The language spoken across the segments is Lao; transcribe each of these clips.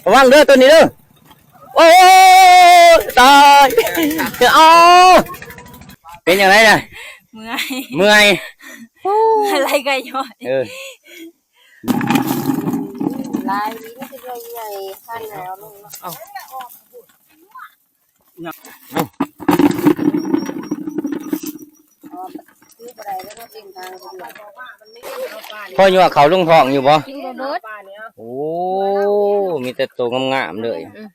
ະວັງເດີໂຕນີ້ເດີ. ໂອ້ຍ ຕາຍ ເອົາ ເປັນຈັ່ງໃດນະ? ເມື່ອຍ ເມື່ອຍ ເມື່ອຍໄຫຼໄກ່ຍ້ອຍ ເອີ ຫຼາຍ ນີ້ຄືໃຫຍ່ໆ ພັນແລ້ວລົງເນາະ. ພໍຍົວເຂົ້າລົງທ້ອງຢູ່ບໍ່? ກິນບໍ່ເບິດ. ໂອ້ ມີແຕ່ໂຕງາມໆເລີຍ. ອືມ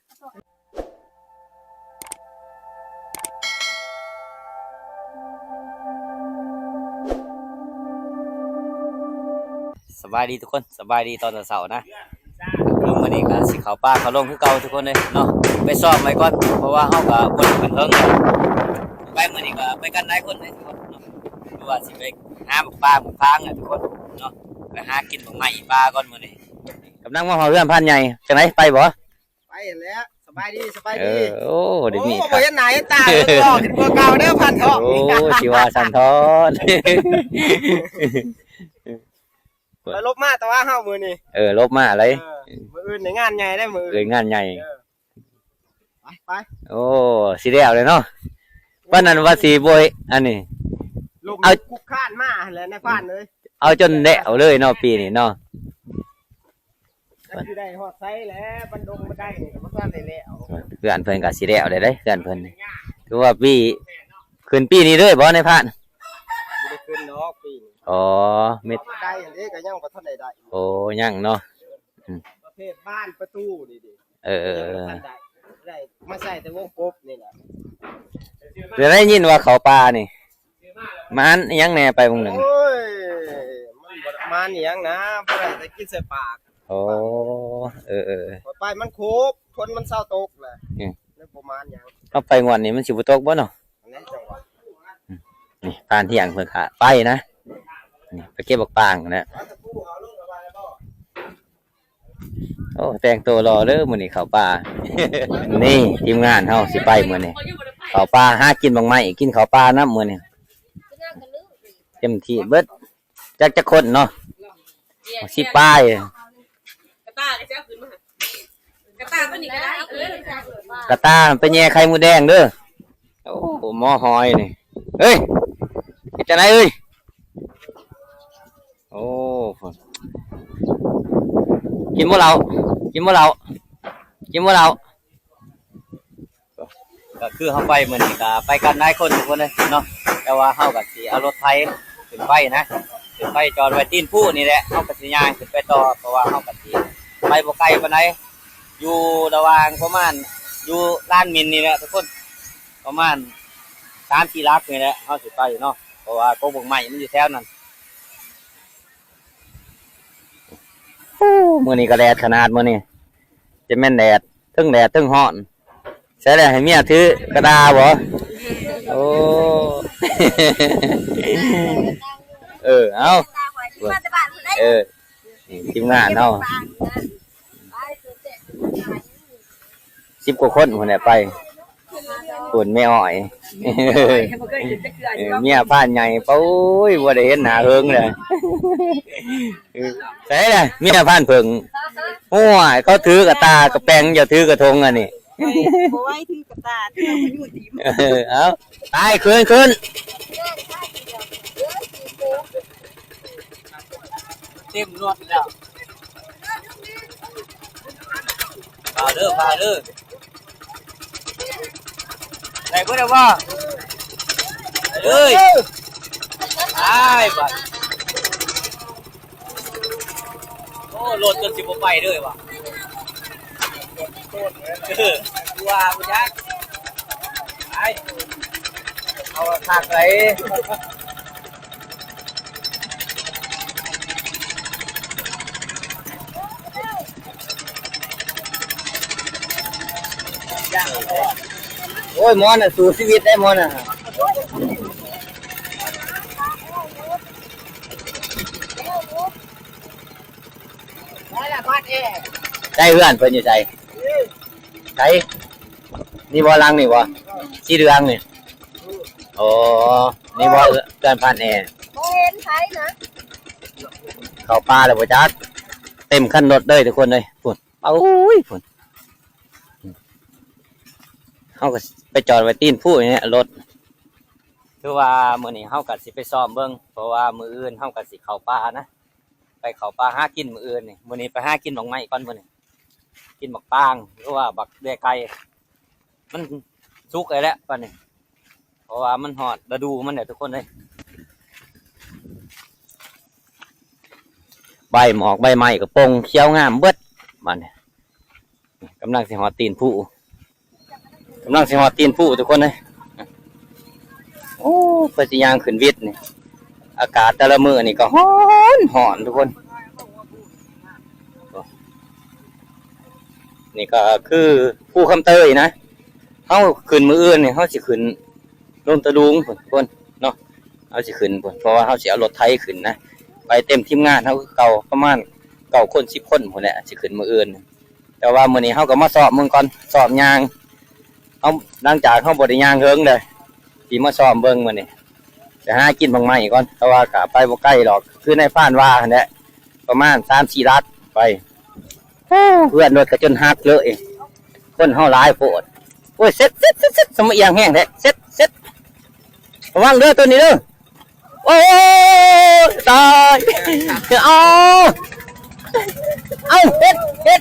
ສະບາຍດີທຸກຄົນ ສະບາຍດີຕອນເຊົ້າໆນະ. ຄືມື້ນີ້ກໍຊິເຂົ້າປ່າເຂົ້າດົງຄືເກົ່າທຸກຄົນເລີຍເນາະ ໄປຊ້ອມໄວ້ກ່ອນ ເພາະວ່າເຮົາກໍບໍ່ໄດ້ຂຶ້ນເທິງ ໄປມື້ນີ້ກໍໄປກັນຫຼາຍຄົນເລີຍທຸກຄົນເນາະ ຄືວ່າຊິໄປຫາໝາກປ່າໝາກພາງແຫຼະທຸກຄົນເນາະ ໄປຫາກິນໝາກໄມ້ປ່າກ່ອນມື້ນີ້. ກຳລັງມາຮອດເຮືອນພານໃຫຍ່ ຈັ່ງໃດ ໄປບໍ່? ໄປຫັ້ນແຫຼະ ສະບາຍດີ ສະບາຍດີ. ເອີ ໂອ້ ໄດ້ມີ ໂອ້ ບໍ່ເຫັນໜ້າເຫັນຕາ ຫຼໍ່ຂຶ້ນກວ່າເກົ່າເດີ ພານທອງ. ໂອ້ ຊິວ່າຊັ້ນເທາະ ໄປຫຼົບມາແຕ່ວ່າເຮົາມື້ນີ້ ເອີ ຫຼົບມາເລີຍ. ເອີ ມື້ອື່ນນີ້ງານໃຫຍ່ເດ້ ມື້ອື່ນ ເອີ ງານໃຫຍ່. ເອີ ໄປ ໄປ ໂອ້ ຊິແລ້ວເລີຍເນາະ ປານນັ້ນວ່າຊິບໍ່ ອັນນີ້ ລົມ ເອົາ ຄຸກຄານມາຫັ້ນແຫຼະນາຍພານເອີຍ ເອົາຈົນແລ້ວເລີຍເນາະ ປີນີ້ເນາະ. ຈັກຊິໄດ້ຮອດໃສແຫຼະ ບັນດົງບັນໄດນີ້ກໍບໍ່ທັນໄດ້ແລ້ວ. ເຮືອນເພິ່ນກໍຊິແລ້ວແລ້ວເດ້ ເຮືອນເພິ່ນ ຄືວ່າປີ ຂຶ້ນປີນີ້ເລີຍບໍ່ນາຍພານ? ບໍ່ໄດ້ຂຶ້ນດອກປີນີ້. ອໍ ເມັດບັນໄດອັນນີ້ກໍຍັງບໍ່ທັນໄດ້ໄດ້. ໂອ້ ຍັງເນາະ. ອືມ ປະເພດບານປະຕູນີ້ເດ້. ເອີ ເອີ ເອີ ຍັງບໍ່ທັນໄດ້ ໄດ້ມາໃສ່ແຕ່ວົງກົບນີ້ແຫຼະ. ເປັນໄດ້ຍິນວ່າເຂົ້າປ່ານີ້ ມານອີ່ຫຍັງແດ່ໄປມື້ໜຶ່ງ? ໂອ້ຍ ມັນບໍ່ມານອີ່ຫຍັງນະ ບໍ່ໄດ້ແຕ່ກິນໃສ່ປາກ. ໂອ້ ເອີ ເອີ ເອີ ໄປມັນໂຄບ ຝົນມັນເຊົາຕົກແຫຼະ. ອືມ ແລ້ວບໍ່ມານຫຍັງ. ເຮົາໄປງວດນີ້ມັນຊິບໍ່ຕົກບໍ່ເນາະ? ອັນນັ້ນຈັ່ງຫວະ. ອືມ ນີ້ ຜ່ານທ່ຽງເພິ່ນກະໄປນະ ນີ້ ໄປເກັບບັກປາງນະ. ໂອ້ ແຕ່ງໂຕຫຼໍ່ເດີ ມື້ນີ້ເຂົ້າປ່າ. ນີ້ ທີມງານເຮົາຊິໄປມື້ນີ້ ເຂົ້າປ່າຫາກິນບັກໄມ້ ກິນເຂົ້າປ່ານຳມື້ນີ້ ເຕັມທີ່ເບິດ. ຈັກ ຈັກຄົນເນາະ ສິບປາຍ. ກະຕ່າກໍຊິເອົາຂຶ້ນມາ ກະຕ່າຕົວນີ້ກໍໄດ້ ເອີ ກະຕ່າໄປແຍ່ໄຂ່ມົດແດງເດີ. ໂອ້ ໝໍຫອຍນີ້ ເອີຍ ເຮັດຈັ່ງໃດເອີຍ? ໂອ້ ກິນບໍ່ເຫຼົ້າ ກິນບໍ່ເຫຼົ້າ ກິນບໍ່ເຫຼົ້າ. ກໍຄືເຮົາໄປມື້ນີ້ກໍໄປກັນຫຼາຍຄົນທຸກຄົນເລີຍເນາະ ແຕ່ວ່າເຮົາກໍຊິເອົາລົດໄຖຂຶ້ນໄປນະ ຂຶ້ນໄປຈອດໄວ້ຕີນພູນີ້ແຫຼະ ເຮົາກໍຊິຍ່າງຂຶ້ນໄປຕໍ່ ເພາະວ່າເຮົາກໍຊິໄປບໍ່ໄກປານໃດ ຢູ່ລະຫວ່າງປະມານ ຢູ່ລານໝິ່ນນີ້ແຫຼະທຸກຄົນ ປະມານສາມສີ່ຫຼັກນີ້ແຫຼະ ເຮົາຊິໄປເນາະ ເພາະວ່າກົກບັກໄມ້ມັນຢູ່ແຖວນັ້ນ. ໂອ້ ມື້ນີ້ກໍແດດຂະໜາດ ມື້ນີ້ຈະແມ່ນແດດ ເທິງແດດເທິງຮ້ອນ. ໃສ່ແລ້ວໃຫ້ເມຍຖືກະດາບໍ? ໂອ້ ເອີ ເອົາ ເອີ ນີ້ທີມງານເຮົາ ສິບກວ່າຄົນພຸ້ນແຫຼະໄປ ພຸ້ນແມ່ອ້ອຍ ເອີ ເມຍພານໃຫຍ່ ໂອ້ຍ ບໍ່ໄດ້ເຫັນໜ້າເຫິງເລີຍ. ໃສລະເມຍພານເຜິ້ງ? ໂອ້ຍ ເຂົາຖືກະຕ່າກະແປງ ເຈົ້າຖືກະຖົງອັນນີ້ ບໍ່ໄຫວ ຖືກະຕ່າ ຖືກະຢູ່ທີມ. ເອີ ເອົາ ໄປ ຂຶ້ນ ຂຶ້ນ. ເຕັມລົດແລ້ວ ພາເດີ ພາເດີ. ໄດ້ເບິດແລ້ວບໍ່? ໄປເລີຍ ໄປບາດ. ໂອ້ ລົດຈົນຊິບໍ່ໄປເລີຍວ່າ ເອີ ວ່າບໍ່ຈັກ ໄປ ເອົາຄັກໄດ. ໂອ້ຍ ໝໍນະ ສູ້ຊີວິດໄດ໋ ໝໍນະ. ໃສເຮືອນເພິ່ນຢູ່ໃສ? ໃສ ນີ້ບໍ່ ຫຼັງນີ້ບໍ່ ສີເຫຼືອງນີ້? ໂອ້ ນີ້ບໍ່ ເຮືອນພານແອ. ບໍ່ເຫັນໃຜນະ ເຂົ້າປ່າແລ້ວບໍ່ຈັກ ເຕັມຄັນລົດເລີຍທຸກຄົນເອີຍ. ພຸ້ນ ໂອ້ຍ ພຸ້ນ າກໍໄປຈອດໄວ້ຕີນພູນີ້ແຫຼະລົດ. ຄືວ່າມື້ນີ້ເຮົາກໍຊິໄປຊ້ອມເບິ່ງ ເພາະວ່າມື້ອື່ນເຮົາກໍຊິເຂົ້າປ່ານະ ໄປເຂົ້າປ່າຫາກິນມື້ອື່ນນີ້. ມື້ນີ້ໄປຫາກິນໝາກໄມ້ກ່ອນ ມື້ນີ້ ກິນໝາກປາງ ຫຼືວ່າບັກເດືອຍໄກ່ ມັນສຸກແລ້ວແຫຼະຕອນນີ້ ເພາະວ່າມັນຮອດລະດູມັນແລ້ວທຸກຄົນເອີຍ. ໃບໝອກໃບໄມ້ກໍປົ່ງຂຽວງາມເບິດບາດນີ້. ກຳລັງຊິຮອດຕີນພູ ກຳລັງຊິຮອດຕີນພູທຸກຄົນເອີຍ. ໂອ້ ເພື່ອຊິຍ່າງຂຶ້ນວິດນີ້ ອາກາດແຕ່ລະມື້ນີ້ກໍຮ້ອນ ຮ້ອນທຸກຄົນ. ນີ້ກໍຄືພູຄຳເຕີຍນະ ເຮົາຂຶ້ນມື້ອື່ນນີ້ ເຮົາຊິຂຶ້ນ ລົງຕະລຸງພຸ້ນທຸກຄົນເນາະ ເຮົາຊິຂຶ້ນພຸ້ນ ເພາະວ່າເຮົາຊິເອົາລົດໄຖຂຶ້ນນະ ໄປເຕັມທີມງານເຮົາຄືເກົ່າ ປະມານເກົ້າຄົນ ສິບຄົນພຸ້ນແຫຼະ ຊິຂຶ້ນມື້ອື່ນ. ແຕ່ວ່າມື້ນີ້ເຮົາກໍມາຊ້ອມເບິ່ງກ່ອນ ຊ້ອມຍ່າງ ເຮົາ ຫຼັງຈາກເຮົາບໍ່ໄດ້ຍ່າງເຫິງເດ້ ຊິມາຊ້ອມເບິ່ງມື້ນີ້ ໄປຫາກິນໝາກໄມ້ກ່ອນ ແຕ່ວ່າກໍໄປບໍ່ໄກດອກ ຄືນາຍພານວ່າຫັ້ນແຫຼະ ປະມານສາມສີ່ຫຼັກໄປ. ໂອ້ ເຮືອນລົດກໍຈົນຫັກເລີຍ ຄົນເຮົາຫຼາຍໂພດ. ໂອ້ຍ ເຊັດ ເຊັດ ເຊັດ ເຊັດ ສະມາອຽງແຮງແທ້ ເຊັດ ເຊັດ ລະວັງເດີໂຕນີ້ເດີ. ໂອ້ຍ ຕາຍ ເອົາ ເອົາ ເຮັດ ເຮັດ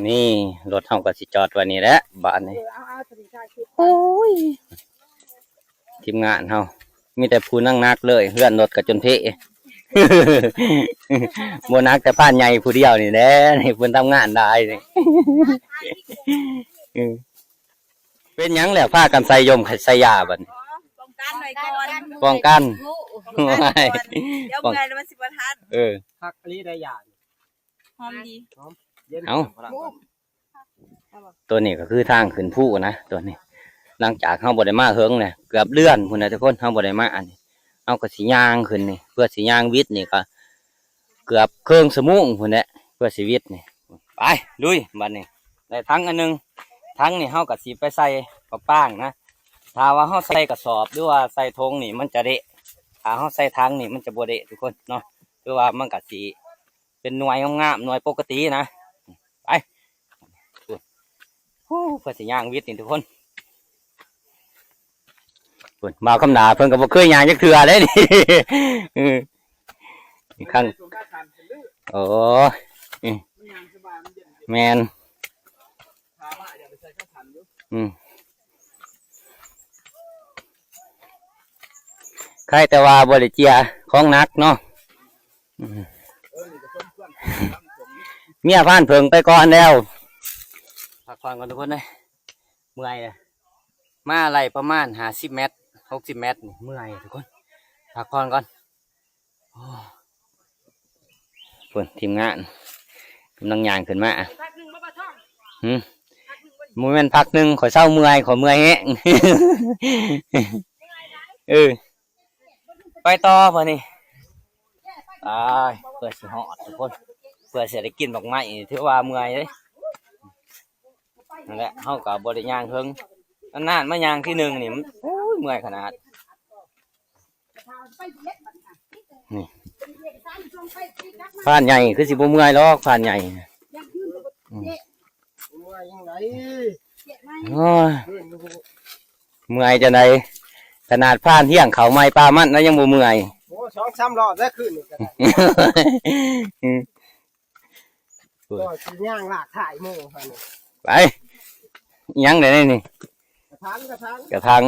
ນີ້ ລົດເຮົາກໍຊິຈອດໄວ້ນີ້ແຫຼະບາດນີ້. ໂອ້ຍ ທີມງານເຮົາມີແຕ່ຜູ້ໜັກໆເລີຍ ເຮືອນລົດກໍຈົນເພ ບໍ່ໜັກແຕ່ພານໃຫຍ່ຜູ້ດຽວນີ້ແຫຼະ ນີ້ເພິ່ນທຳງານຫຼາຍນີ້. ເປັນຫຍັງແລ້ວພາກັນໃສ່ຢົມໃສ່ຢາບັດນີ້? ປ້ອງກັນໄວ້ກ່ອນ ປ້ອງກັນ ປ້ອງກັນໄວ້ກ່ອນ ດຽວເມື່ອຍແລ້ວມັນຊິບໍ່ທັນ. ເອີ ຄັກອີ່ຫຼີໄດ໋ຢາ ຫອມດີ ຫອມ ເອົ້າ ໂຕນີ້ກໍຄືທາງຂຶ້ນພູນະ ໂຕນີ້ ຫຼັງຈາກເຮົາບໍ່ໄດ້ມາເຫິງແຫຼະ ເກືອບເດືອນພຸ້ນນະທຸກຄົນ ເຮົາບໍ່ໄດ້ມາ ອັນນີ້ ເຮົາກໍຊິຍ່າງຂຶ້ນນີ້ ເພື່ອຊິຍ່າງວິດນີ້ກໍເກືອບເຄິ່ງຊົ່ວໂມງພຸ້ນແຫຼະ ເພື່ອຊິວິດນີ້. ໄປ ລຸຍ ບັດນີ້ ໄດ້ຖັງອັນໜຶ່ງ ຖັງນີ້ເຮົາກໍຊິໄປໃສ່ໝາກປາງນະ ຖ້າວ່າເຮົາໃສ່ກະສອບ ຫຼືວ່າໃສ່ຖົງນີ້ມັນຈະເລະ ຖ້າເຮົາໃສ່ຖັງນີ້ມັນຈະບໍ່ເລະທຸກຄົນເນາະ ຄືວ່າມັນກໍຊິ ເປັນໜ່ວຍງາມໆ ໜ່ວຍປົກກະຕິນະ ໄປ ໂອ້ ເພື່ອຊິຍ່າງວິດນີ້ທຸກຄົນ ພຸ້ນ ບ່າວຄຳໜາເພິ່ນກໍບໍ່ເຄີຍຍ່າງຈັກເທື່ອເດ້ນີ້ ເອີ ຄັ້ງ ໂອ້ຍ ອືມ ແມ່ນ ອືມ ໃຄແຕ່ວ່າບໍ່ໄດ້ເຈຍຂອງໜັກເນາະ ອືມ ເມຍພານເຜິ້ງໄປກ່ອນແລ້ວ ພັກຜ່ອນກ່ອນທຸກຄົນເອີຍ ເມື່ອຍແລ້ວ ມາໄລ່ປະມານຫ້າສິບແມັດ ຫົກສິບແມັດນີ້ ເມື່ອຍທຸກຄົນ ພັກຜ່ອນກ່ອນ. ໂອ້ ພຸ້ນ ທີມງານກຳລັງຍ່າງຂຶ້ນມາ ພັກໜຶ່ງບໍ່ ບ່າວທອງ? ຫືມ ພັກໜຶ່ງບໍ່? ບໍ່ແມ່ນພັກໜຶ່ງ ຂ້ອຍເຊົາເມື່ອຍ ຂ້ອຍເມື່ອຍແຮງ ເອີ ໄປຕໍ່ບາດນີ້ ຕາຍ ເພື່ອຊິຮອດທຸກຄົນ ເພື່ອຊິໄດ້ກິນໝາກໄມ້ ຖືວ່າເມື່ອຍເດ້. ນັ້ນແຫຼະ ເຮົາກໍບໍ່ໄດ້ຍ່າງເຖິງ ນານໆມາຍ່າງທີໜຶ່ງນີ້ ມັນ ໂອ້ຍ ເມື່ອຍຂະໜາດ ນີ້ ພານໃຫຍ່ຄືຊິບໍ່ເມື່ອຍດອກ ພານໃຫຍ່ ອືມ ເມື່ອຍຈັ່ງໃດ ໂອ້ຍ ເມື່ອຍຈັ່ງໃດ ຂະໜາດພານຮຽງເຂົ້າໄມ້ປ່າມັນແລ້ວຍັງບໍ່ເມື່ອຍ ໂອ້ ສອງສາມຮອບແລ້ວຄືນນີ້ກໍໄດ້ ອືມ ກໍຊິຍ່າງລາກຖ່າຍໝູ່ຫັ້ນ ໄປ ອີ່ຫຍັງແດ່ນີ້ ກະຖາງ ກະຖາງ ກະຖາງ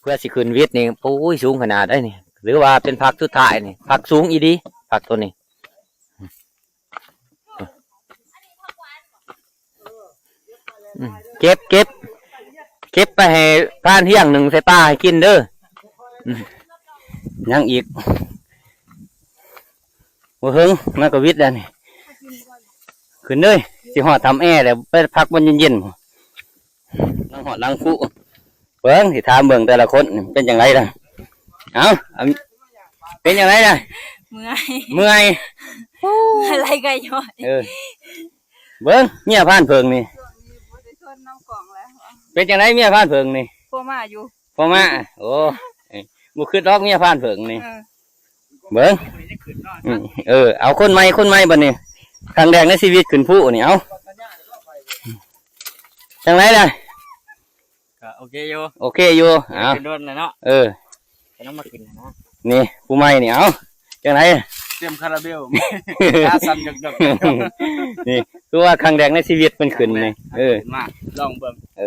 ເພື່ອຊິຂຶ້ນວິດນີ້ ໂອ້ຍ ສູງຂະໜາດໃດນີ້ ຫຼືວ່າເປັນຜັກສຸດທ້າຍນີ້ ຜັກສູງອີ່ຫຼີ ຜັກໂຕນີ້ ອືມ ເກັບ ເກັບ ເກັບໄປໃຫ້ພານຮຽງໜຶ່ງໃສ່ປ່າໃຫ້ກິນເດີ ອືມ ຍັງອີກ ບໍ່ເຖິງ ມັນກໍວິດແລ້ວນີ້ ຂຶ້ນເດີ ຊິຮອດຖ້ຳແອແລ້ວ ໄປພັກບ່ອນເຢັນໆ ຫຼັງຮອດຫຼັງພູ ເບິ່ງ ຊິຖາມເບິ່ງແຕ່ລະຄົນເປັນຈັ່ງໃດລະ ເອົ້າ ເປັນຈັ່ງໃດລະ ເມື່ອຍ ເມື່ອຍ ໂອ້ ອາໄລກະຍ້ອຍ ເອີ ເບິ່ງ ເມຍພານເຜິ້ງນີ້ ເປັນຈັ່ງໃດເມຍພານເຜິ້ງນີ້ ຜົວມາຢູ່ ພໍ່ມາ ໂອ້ ບໍ່ຄິດດອກເມຍພານເຜິ້ງນີ້ ເອີ ເບິ່ງ ອືມ ເອີ ເອົາຄົນໃໝ່ ຄົນໃໝ່ບັດນີ້ ຄັ້ງແລກໃນຊີວິດຂຶ້ນພູນີ້ ເອົ້າ ຈັ່ງໃດລະ? ກໍໂອເຄຢູ່ ໂອເຄຢູ່ ເອົ້າ ເປັນດົນແລ້ວເນາະ ເອີ ກໍຕ້ອງມາຂຶ້ນນະ ນີ້ຜູ້ໃໝ່ນີ້ ເອົ້າ ຈັ່ງໃດ? ເຕັມຄາຣາເບວ ຂາສັ່ນຢອກໆ ນີ້ຄືວ່າຄັ້ງແລກໃນຊີວິດເພິ່ນຂຶ້ນນີ້ ເອີ ມາລອງເບິ່ງ ເອີ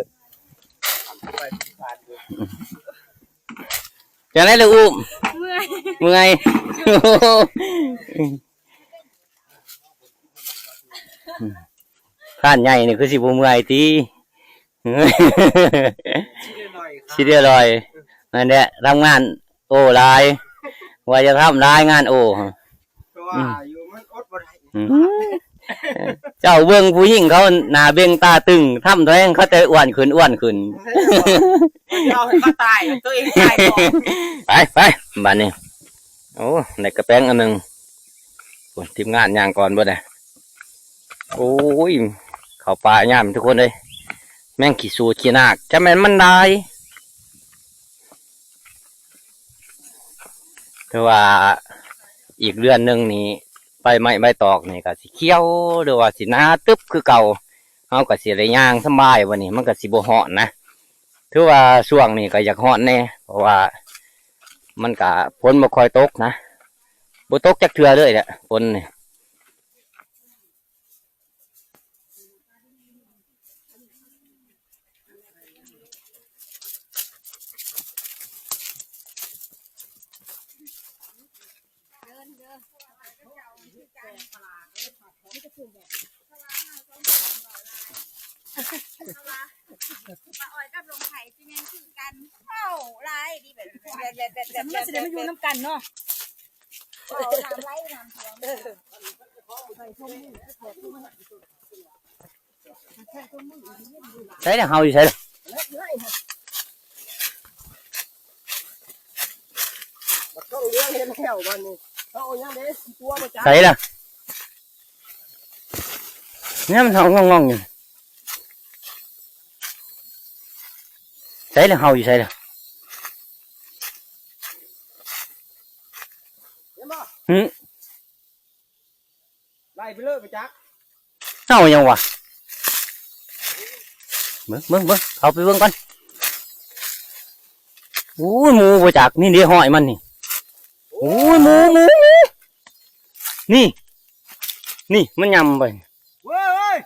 ຈັ່ງໃດລະອຸ້ມ? ເມື່ອຍ ເມື່ອຍ ຄານໃຫຍ່ນີ້ຄືຊິບໍ່ເມື່ອຍຕິ? ຊິໄດ້ລອຍ ນັ້ນແຫຼະ ທຳງານໂອຫຼາຍ ວ່າຈະທຳຫຼາຍງານໂອ ຄືວ່າຢູ່ມັນອົດບໍ່ໄດ້ ອືມ ເຈົ້າເບິ່ງຜູ້ຍິງເຂົາໜ້າເບັ່ງຕາຕຶງ ທຳເທົ່າໃດເຂົາແຕ່ອ້ວນຂຶ້ນ ອ້ວນຂຶ້ນ ເອົາໃຫ້ເຂົາຕາຍ ຕົວເອງຕາຍກ່ອນ ໄປ ໄປ ບາດນີ້ ໂອ້ ໄດ້ກະແປງອັນໜຶ່ງ ໂອ້ ທີມງານຍ່າງກ່ອນເບິດເລີຍ ໂອ້ຍ ເຂົ້າປ່າຍາມທຸກຄົນເອີຍ ແມງຂີ້ສູດຂີ້ນາກ ຈະແມ່ນມັນຫຼາຍ ຄືວ່າອີກເດືອນໜຶ່ງນີ້ ໃບໄມ້ໃບຕອກນີ້ກໍຊິຂຽວ ຫຼືວ່າຊິໜາຕຶບຄືເກົ່າ ເຮົາກໍຊິໄດ້ຍ່າງສະບາຍ ບັດນີ້ມັນກໍຊິບໍ່ຮ້ອນນະ ຖືວ່າຊ່ວງນີ້ກໍຢາກຮ້ອນແດ່ ເພາະວ່າມັນກະຝົນບໍ່ຄ່ອຍຕົກນະ ບໍ່ຕົກຈັກເທື່ອເລີຍແຫຼະຝົນນີ້. ປ້າອ້อยกับลุงไผสิแม่นคือกัน เว้าหลายดีแบบ สมมุติว่าสิได้มาอยู่นำกันเนาะ เว้าน้ำไหลน้ำท่วม ໃສລະ ເຮົາຢູ່ໃສລະ? ບັກຕ້ອງເຫຼືອງເຫັນແລ້ວບັດນີ້ ເຮົາເອົາຫຍັງເດ້ ຕົວບໍ່ຈັກ ໃສລະ? ແນວມັນເຮົາງອງໆຢູ່ ໃສລະ ເຮົາຢູ່ໃສລະ? ເຫັນບໍ່? ຫື? ໄລ່ໄປເລີຍບໍ່ຈັກ ເອົາຫຍັງວະ? ເບິ່ງ ເບິ່ງ ເບິ່ງ ເຂົ້າໄປເບິ່ງກ່ອນ ໂອ້ຍ ໝູບໍ່ຈັກ ນີ້ເດ້ ຮອຍມັນນີ້ ໂອ້ຍ ໝູ ໝູ ໝູ ນີ້ ນີ້ ມັນຫຍ້ຳໄປ ເວີຍ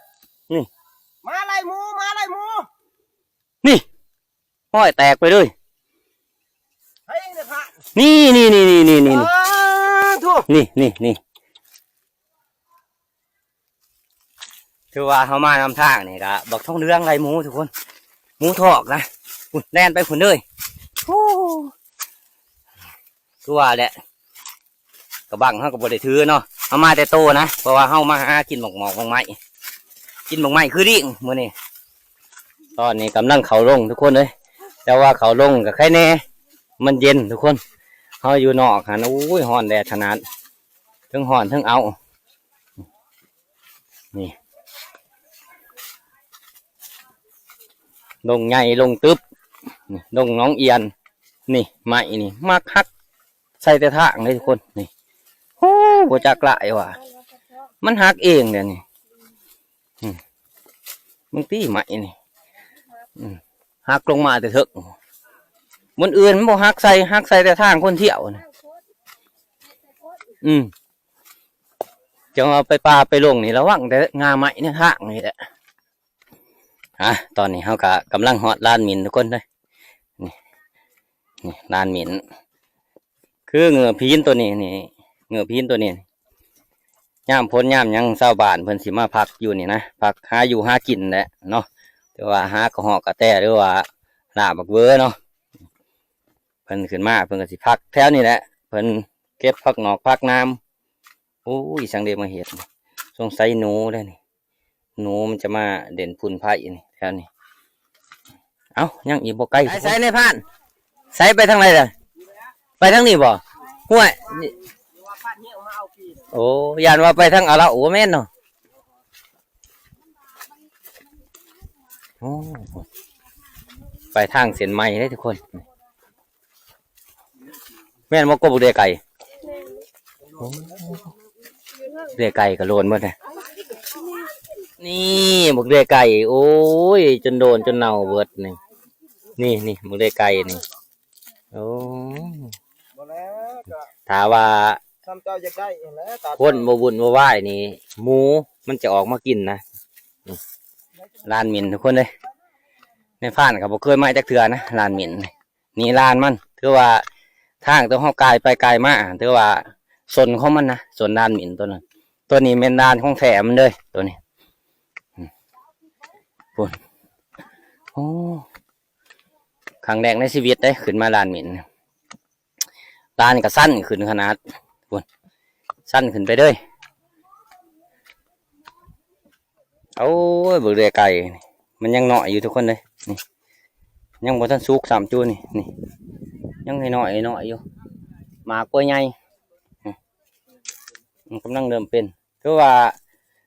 ນີ້ ມາໄລ່ໝູ ມາໄລ່ໝູ ນີ້ ຮອຍແຕກໄປເລີຍ ໃຜນີ້ພະ ນີ້ ນີ້ ນີ້ ນີ້ ນີ້ ນີ້ ອ້າ ໂທ້ ນີ້ ນີ້ ນີ້ ຖືວ່າເຮົາມານຳທາງນີ້ກະບັກທອງເຫຼືອງໄລ່ໝູທຸກຄົນ ໝູຖອກນະ ພຸ້ນ ແລ່ນໄປພຸ້ນເລີຍ ໂອ້ ຄືວ່າແຫຼະ ກະບັງເຮົາກໍບໍ່ໄດ້ຖືເນາະ ເຮົາມາແຕ່ໂຕນະ ເພາະວ່າເຮົາມາຫາກິນໝາກໝອກໝາກໄມ້ ກິນໝາກໄມ້ຄືລີງມື້ນີ້ ຕອນນີ້ກຳລັງເຂົ້າລົງທຸກຄົນເອີຍ ແຕ່ວ່າເຂົ້າລົງກໍໄຄແດ່ ມັນເຢັນທຸກຄົນ ເຮົາຢູ່ນອກຫັ້ນ ໂອ້ຍ ຮ້ອນແດດຂະໜາດ ເທິງຮ້ອນເທິງເອົາ ນີ້ ດົງໃຫຍ່ ດົງຕຶບ ນີ້ ດົງໜອງອຽນ ນີ້ ໄມ້ນີ້ ມັກຫັກ ໃສ່ແຕ່ທາງເດ້ທຸກຄົນ ນີ້ ໂອ້ ບໍ່ຈັກຫຼາຍວ່າ ມັນຫັກເອງເດນີ້ ອືມ ເບິ່ງຕິໄມ້ນີ້ ອືມ ຫັກລົງມາແຕ່ເທິງ ບ່ອນອື່ນມັນບໍ່ຫັກໃສ່ ຫັກໃສ່ແຕ່ທາງຄົນທ່ຽວນີ້ ອືມ ຈັ່ງວ່າໄປປ່າໄປດົງນີ້ ລະວັງແຕ່ງ່າໄມ້ໃນທາງນີ້ແຫຼະ ອ່າ ຕອນນີ້ເຮົາກະກຳລັງຮອດລານໝິ່ນທຸກຄົນເດີ ນີ້ ນີ້ລານໝິ່ນ ຄືເງືອພີນໂຕນີ້ນີ້ ເງືອພີນໂຕນີ້ ຍາມຝົນຍາມຫຍັງຊາວບ້ານເພິ່ນຊິມາພັກຢູ່ນີ້ນະ ພັກຫາຢູ່ຫາກິນແຫຼະເນາະ ແຕ່ວ່າຫາກະຮອກກະແຕ ຫຼືວ່າລ່າບັກເວີເນາະ ເພິ່ນຂຶ້ນມາເພິ່ນກະຊິພັກແຖວນີ້ແຫຼະ ເພິ່ນເກັບຜັກໜອກຜັກໜາມ ໂອ້ຍ ສັງເດມາເຮັດ ສົງໄສໜູເດ້ນີ້ ໜູມັນຈະມາເຫຼັ້ນຝຸ່ນໄຟນີ້ ແຖວນີ້ ເອົ້າ ຍັງອີກບໍ່ໄກ ໃສ ໃສນາຍພານ ໃສ ໄປທາງໃດລະ? ໄປທາງນີ້ບໍ່? ຫ້ວຍ ໂອ້ ຢ້ານວ່າໄປທາງອາລາໂອ ບໍ່ແມ່ນເນາະ ໂອ້ ໄປທາງເສັ້ນໃໝ່ເດ້ທຸກຄົນ ແມ່ນບໍ່ ກົບ ເດໄກ່? ໂອ້ ເດໄກ່ກໍໂລນໝົດເດ້ ນີ້ບັກເດືອຍໄກ່ ໂອ້ຍ ຈົນໂດນຈົນເນົ່າເບິດນີ້. ນີ້ ນີ້ບັກເດືອຍໄກ່ນີ້. ໂອ້ ບໍ່ແລ້ວກໍ ຖ້າວ່າ ສ່ຳເຈົ້າຢາກໄດ້ຫັ້ນແຫຼະ ຕາມ ຄົນບໍ່ວຸ່ນບໍ່ວາຍນີ້ ໝູມັນຈະອອກມາກິນນະ. ນີ້ ລານໝິ່ນທຸກຄົນເອີຍ. ແມ່ພານກໍບໍ່ເຄີຍມາຈັກເທື່ອນະ ລານໝິ່ນ. ນີ້ລານມັນ ຖືວ່າທາງຕົວເຮົາກາຍໄປກາຍມາ ຖືວ່າສົນຂອງມັນນະ ສົນລານໝິ່ນຕົວນັ້ນ. ຕົວນີ້ແມ່ນລານຂອງແທ້ມັນເດີ ຕົວນີ້. ອືມ ພຸ້ນ ໂອ້ ຄັ້ງແລກໃນຊີວິດເດ້ ຂຶ້ນມາລານໝິ່ນ. ລານກໍຊັນຂຶ້ນຂະໜາດ ພຸ້ນ ຊັນຂຶ້ນໄປເລີຍ. ໂອ້ຍ ເບິ່ງເດືອຍໄກ່ ມັນຍັງນ້ອຍຢູ່ທຸກຄົນເອີຍ. ນີ້ ຍັງບໍ່ທັນສຸກຊ້ຳຈຸນີ້. ນີ້ ຍັງນ້ອຍໆ ນ້ອຍຢູ່ ໝາກບໍ່ໃຫຍ່. ນີ້ ມັນກຳລັງເລີ່ມເປັນ ຄືວ່າ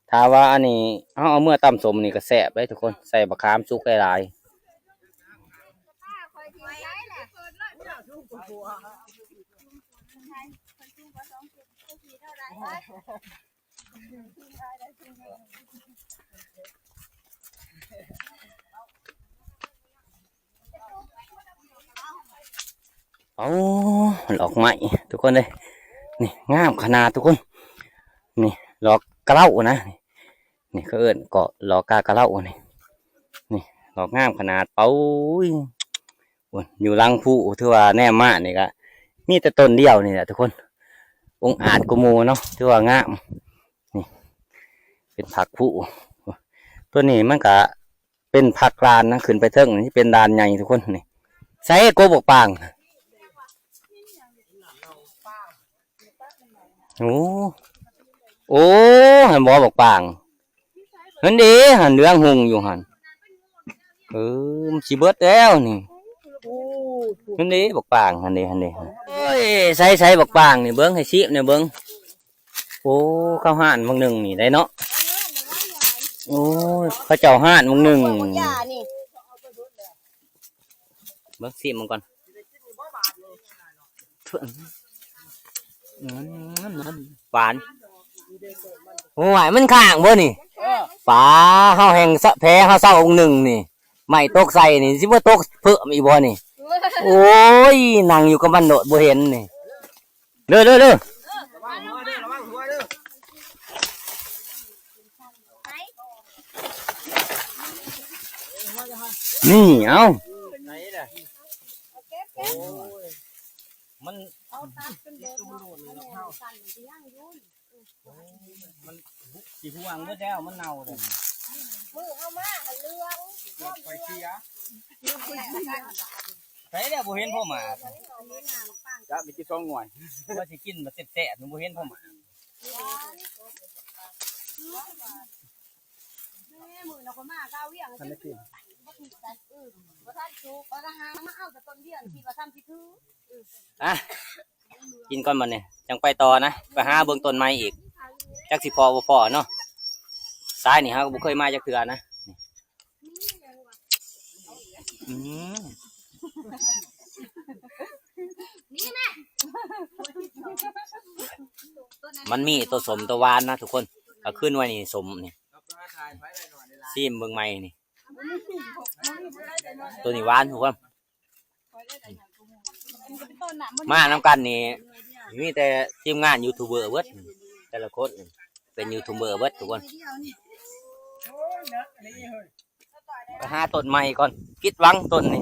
ຖ້າວ່າອັນນີ້ເຮົາເອົາເມືອຕຳສົ້ມນີ້ກໍແຊບເດ້ທຸກຄົນ ໃສ່ບັກຂາມສຸກຫຼາຍໆ. ໂອ້ ດອກໄມ້ທຸກຄົນເອີຍ ນີ້ງາມຂະໜາດທຸກຄົນ. ນີ້ດອກກະເລົານະ ນີ້ເຂົາເອີ້ນກໍດອກກາກະເລົານີ້. ນີ້ດອກງາມຂະໜາດ ເປົາຍ ໂອ້ຍ ຢູ່ຫຼັງພູ ຖືວ່າແນມມານີ້ກະມີແຕ່ຕົ້ນດຽວນີ້ແຫຼະທຸກຄົນ ອົງອາດກວ່າໝູ່ເນາະ ຖືວ່າງາມ. ນີ້ເປັນຜັກພູ ຕົວນີ້ມັນກະເປັນຜັກລານນະ ຂຶ້ນໄປເທິງນີ້ເປັນລານໃຫຍ່ທຸກຄົນ. ນີ້ໃສ່ກົບບັກປາງ ໂອ້ ໂອ້ ຫັ້ນບໍ່ບັກປາງ ຫັ້ນເດ້ ຫັ້ນເຫຼືອງຮຸ່ງຢູ່ຫັ້ນ. ເອີ ມັນຊິເບິດແລ້ວນີ້ ຫັ້ນເດ້ບັກປາງ ຫັ້ນເດ້ ຫັ້ນເດ້. ໂອ້ຍ ໃສ່ ໃສ່ບັກປາງນີ້ ເບິ່ງ ໃຫ້ຊີມແດ່ເບິ່ງ. ໂອ້ ເຂົາຮ້ານໝາກໜຶ່ງນີ້ໄດ້ເນາະ. ໂອ້ຍ ເຂົາເຈົ້າຮ້ານໝາກໜຶ່ງ ເບິ່ງ ຊີມມັນກ່ອນ. ອືມ ຫວານ. ໂອ້ຍ ມັນຄ້າງບໍ່ນີ້? ປາ ເຮົາແຮ່ງສະ ແພ້ເຮົາເຊົາອົງໜຶ່ງນີ້ ໄມ້ຕົກໃສ່ນີ້ ຊິບໍ່ຕົກເພີ່ມອີກບໍ່ນີ້? ໂອ້ຍ ນັ່ງຢູ່ກັບມັນໂລດ ບໍ່ເຫັນນີ້. ເດີ ເດີ ເດີ ນີ້ ເອົາ ມັນ ມັນຊິຮ່ວງເບິດແລ້ວ ມັນເນົ່າເລີຍ. ມື້ເຮົາມາຫັ້ນເຫຼືອງ ຂ້ອຍເສຍ ໃສແລ້ວບໍ່ເຫັນພໍ່ໝາກ ຈັກໄດ້ກິນສອງໜ່ວຍ ວ່າຊິກິນມາແຊບໆ ບໍ່ເຫັນພໍ່ໝາກ. ມື້ນັ້ນຂ້ອຍມາກະວຽງ ທັນໄດ້ກິນ ບໍ່ທັນສຸກ ຂ້ອຍກະຫາມາເອົາແຕ່ຕົ້ນດຽວ ຄິດວ່າຊ້ຳຊິຖືກ. ອ່ະ ກິນກ່ອນບັດນີ້ ຈັ່ງໄປຕໍ່ນະ ໄປຫາເບິ່ງຕົ້ນໃໝ່ອີກ ຈັກຊິພໍ້ບໍ່ພໍ້ເນາະ. ສາຍນີ້ເຮົາກໍບໍ່ເຄີຍມາຈັກເທື່ອນະ. ອືມ ມັນມີຕົວສົ້ມຕົວຫວານນະທຸກຄົນ ກໍຄືໜ່ວຍນີ້ສົ້ມນີ້ ຊີມເບິ່ງໃໝ່ນີ້ ຕົວນີ້ຫວານທຸກຄົນ. ມານຳກັນນີ້ ມີແຕ່ທີມງານຢູທູບເບີເບິດ ແຕ່ລະຄົນເປັນຢູທູບເບີເບິດທຸກຄົນ. ໄປຫາຕົ້ນໃໝ່ກ່ອນ ຜິດຫວັງຕົ້ນນີ້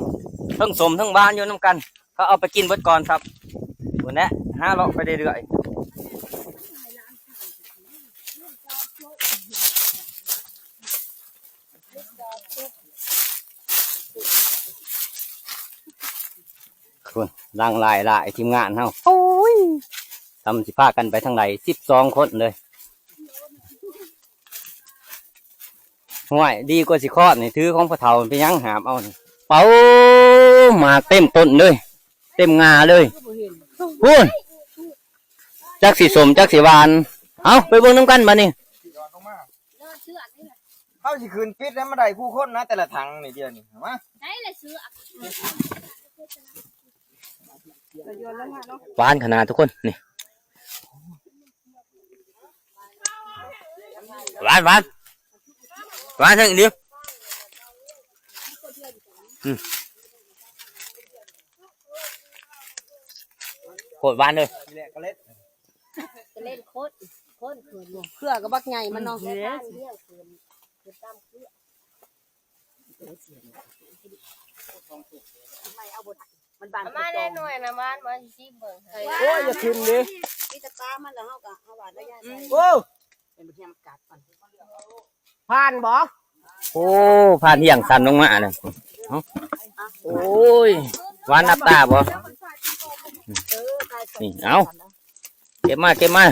ເທິງສົ້ມເທິງຫວານຢູ່ນຳກັນ ເຂົາເອົາໄປກິນເບິດກ່ອນຄັບ. ພຸ້ນແຫຼະ ຫາເລາະໄປເລື້ອຍໆ. ພຸ້ນ ຫຼັ່ງຫຼາຍໆ ທີມງານເຮົາ ໂອ້ຍ ຊ້ຳຊິພາກັນໄປທາງໃດ ສິບສອງຄົນເລີຍ. ຫ້ວຍ ດີກວ່າຊິຄອບນີ້ ຖືຂອງພໍ່ເຖົ້າໄປຫຍັງ ຫາບເອົານີ້. ເປົາ ໝາກເຕັມຕົ້ນເລີຍ ເຕັມງ່າເລີຍ ພຸ້ນ ຈັກຊິສົ້ມຈັກຊິຫວານ. ເອົາ ໄປເບິ່ງນຳກັນບາດນີ້. ເຮົາຊິຂຶ້ນປິດໃຫ້ມັນໄດ້ຄູ່ຄົນນະ ແຕ່ລະຖັງນີ້ ດຽວນີ້ ມາ ໃຊ້ລະເສືອ ຫວານຂະໜາດທຸກຄົນ ນີ້ ຫວານ ຫວານ. ຫວານແທ້ອີ່ຫຼີ. ອືມ ໂຄດຫວານເລີຍ. ເຫຼັ້ນໂຄດ ໂຄດເຂື່ອນ ເຂື່ອກໍບັກໃຫຍ່ມັນເນາະ. ມັນບານ ເອົາມາແດ່ໜ່ວຍນະ ຫວານບໍ່ ຊິຊິມເບິ່ງ. ໂອ້ຍ ຢ່າຖິ້ມເດ້ ມີແຕ່ປາມັນ ແລ້ວເຮົາກໍເອົາຫວານໄວ້. ໂອ້ ເປັນເພິ່ນມາກັດມັນ ຜ່ານບໍ່? ໂອ້ ຜ່ານຫຽງສັ່ນລົງມານະ. ເອົ້າ ໂອ້ຍ ຫວານອັບຕາບໍ່? ນີ້ ເອົາ ເກັບມາ ເກັບມາ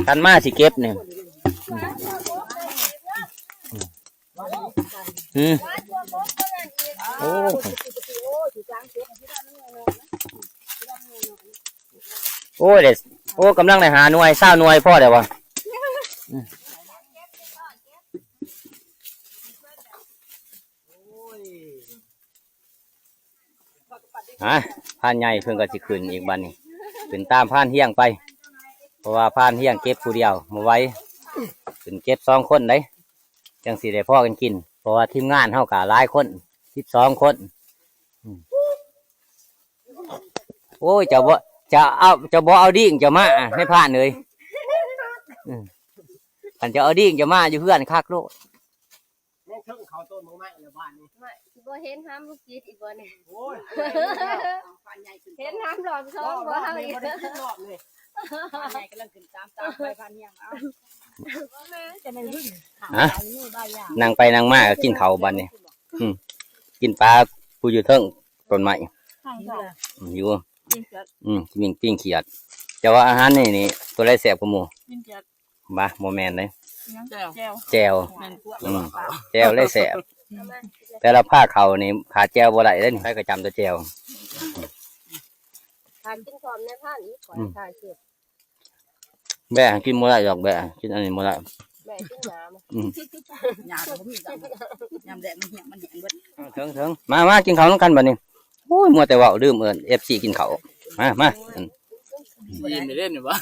ຄັນມາຊິເກັບນີ້. ອືມ ໂອ້ ໂອ້ຍ ໄດ້ ໂອ້ ກຳລັງໄດ້ຫ້າໜ່ວຍ ຊາວໜ່ວຍ ພໍແລ້ວວະ. ອືມ ຮະ ພານໃຫຍ່ເພິ່ນກໍຊິຂຶ້ນອີກບັດນີ້ ຂຶ້ນຕາມພານຮຽງໄປ ເພາະວ່າພານຮຽງເກັບຜູ້ດຽວບໍ່ໄຫວ ຂຶ້ນເກັບສອງຄົນເດ້ ຈັ່ງຊິໄດ້ພໍກັນກິນ ເພາະວ່າທີມງານເຮົາກໍຫຼາຍຄົນ ສິບສອງຄົນ. ອືມ ໂອ້ຍ ເຈົ້າບໍ່ ເຈົ້າເອົາ ເຈົ້າບໍ່ເອົາດິ້ງເຈົ້າມາ ນາຍພານເອີຍ. ອືມ ຄັນເຈົ້າເອົາດິ້ງເຈົ້າມາຢູ່ເຮືອນຄັກໂລດ. ແມ່ນເຖິງເຂົາຕົ້ນໝາກໄມ້ແລ້ວບ້ານນີ້ ຊິບໍ່ເຫັນຫາມລູກຈິດອີກບໍ່ນີ້? ໂອ້ຍ ເຫັນຫາມລອບສອງບໍ່ເຮົາອີກ ບໍ່ໄດ້ກິນລອບນີ້. ພານໃຫຍ່ກຳລັງຂຶ້ນຕາມ ຕາມໄປພານຮຽງ. ເອົາ ຈະແມ່ນຫຶ້ງ ຮະ ນັ່ງໄປນັ່ງມາກໍກິນເຂົ້າບັດນີ້. ອືມ ກິນປາຜູ້ຢູ່ເທິງຕົ້ນໄມ້ ຫິວ ຫິວ ອືມ ປີ້ງ ປີ້ງຂຽດ. ແຕ່ວ່າອາຫານນີ້ນີ້ ຕົວໃດແຊບກວ່າໝູ່? ປີ້ງຂຽດ ບໍ່ ບໍ່ແມ່ນເດ້ ແຈ່ວ ແຈ່ວ ແຈ່ວ ແມ່ນ ອືມ ແຈ່ວເລີຍແຊບ. ແຕ່ລະພາເຂົ້ານີ້ຂາດແຈ່ວບໍ່ໄດ້ເດ້ ໃຜກໍຈຳແຕ່ແຈ່ວ. ຖ້າກິນພ້ອມນາຍພານ ຂ້ອຍ ອືມ ຖ້າເກັບ ແບະກິນບໍ່ໄດ້ດອກ ແບະກິນອັນນີ້ບໍ່ໄດ້ ແບະກິນຫຍ້າ. ອືມ ຫຍ້າກໍບໍ່ມີ ຍາມແດດມັນແຫ້ງ ມັນແຫ້ງເບິດ. ເຖິງໆ ມາ ມາກິນເຂົ້ານຳກັນບັດນີ້. ໂອ້ຍ ມົວແຕ່ເວົ້າ ລືມເອີ້ນເອັຟຊີກິນເຂົ້າ. ມາ ມາ ອືມ ອີ່ມເດ້ນີ້ຫວາ?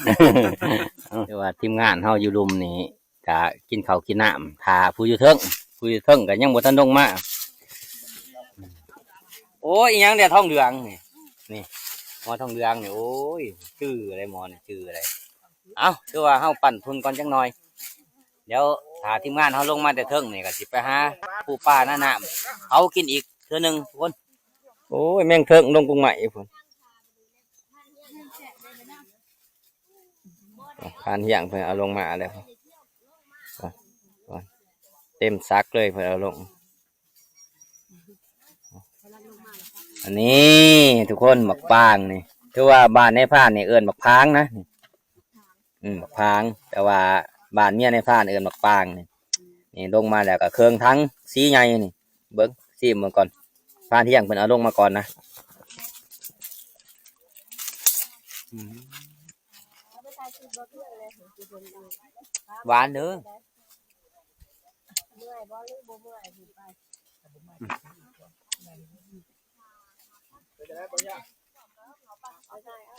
ເອີ ແຕ່ວ່າທີມງານເຮົາຢູ່ລຸ່ມນີ້ ກະກິນເຂົ້າກິນນ້ຳ ຖ້າຜູ້ຢູ່ເທິງ ຜູ້ຢູ່ເທິງກໍຍັງບໍ່ທັນລົງມາ. ໂອ້ຍ ອີ່ຫຍັງແດ່ທອງເຫຼືອງນີ້ ນີ້ ໝໍທອງເຫຼືອງນີ້ ໂອ້ຍ ຈື່ໄດ໋ ໝໍນີ້ຈື່ໄດ໋. ເອົ້າ ຄືວ່າເຮົາປັ້ນທຸ່ນກ່ອນຈັກໜ່ອຍ ດຽວຖ້າທີມງານເຮົາລົງມາແຕ່ເທິງນີ້ ກໍຊິໄປຫາປູປາໜານ້ຳ ເຜົາກິນອີກເທື່ອໜຶ່ງທຸກຄົນ. ໂອ້ຍ ແມງເຖິງລົງກົງໄມ້ພຸ້ນ. ພານຮຽງເພິ່ນເອົາລົງມາແລ້ວ ເຕັມສັກເລີຍ ເພິ່ນເອົາລົງ. ອັນນີ້ທຸກຄົນ ໝາກປາງນີ້ ຖືວ່າບ້ານນາຍພານນີ້ເອີ້ນໝາກພາງນະ. ອືມ ໝາກພາງ ແຕ່ວ່າບ້ານເມຍນາຍພານເອີ້ນໝາກປາງນີ້. ນີ້ລົງມາແລ້ວກໍເຄິ່ງຖັງ ສີໃຫຍ່ນີ້. ເບິ່ງ ຊີມເບິ່ງກ່ອນ ພານຮຽງເພິ່ນເອົາລົງມາກ່ອນນະ. ອືມ ຫວານເດີ. ເມື່ອຍບໍ່ ຫຼືບໍ່ເມື່ອຍ?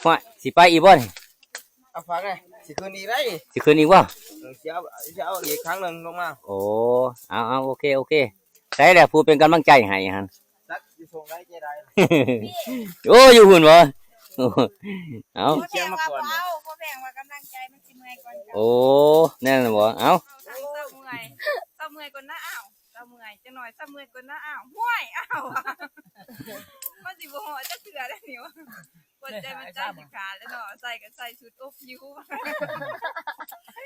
ຫ້ວຍ ຊິໄປອີກບໍ່ນີ້? ເອົາຝາກແດ່ ຊິຂຶ້ນອີກໄດ໋. ຊິຂຶ້ນອີກບໍ່? ເອີ ຊິເອົາ ຊິເອົາອີກຄັ້ງໜຶ່ງລົງມາ. ໂອ້ ເອົາ ເອົາ ໂອເຄ ໂອເຄ. ໃສແຫຼະຜູ້ເປັນກຳລັງໃຈໃຫ້ຫັ້ນ? ຈັກຊິສົ່ງໄດ້ເຈໄດ້. ໂອ້ ຢູ່ພຸ້ນບໍ່? ເອົາ ບໍ່ແພງວ່າບໍ່ເອົາ ບໍ່ແພງວ່າກຳລັງໃຈມັນຊິເມື່ອຍກ່ອນກັນ. ໂອ້ ແມ່ນບໍ່? ເອົາ ເອົາທັງເຊົາເມື່ອຍ ເຊົາເມື່ອຍກ່ອນນະ. ອ້າວ ເຊົາເມື່ອຍ ຈັກໜ້ອຍເຊົາເມື່ອຍກ່ອນນະ. ອ້າວ ຫ້ວຍ ອ້າວ ມັນຊິບໍ່ຮອດຈັກເທື່ອເດ້ນີ້ຫວາ. ຫົວໃຈມັນໃຈຊິຂາດແລ້ວເນາະ ໃສ່ກໍໃສ່ຊຸດອົບຫິວ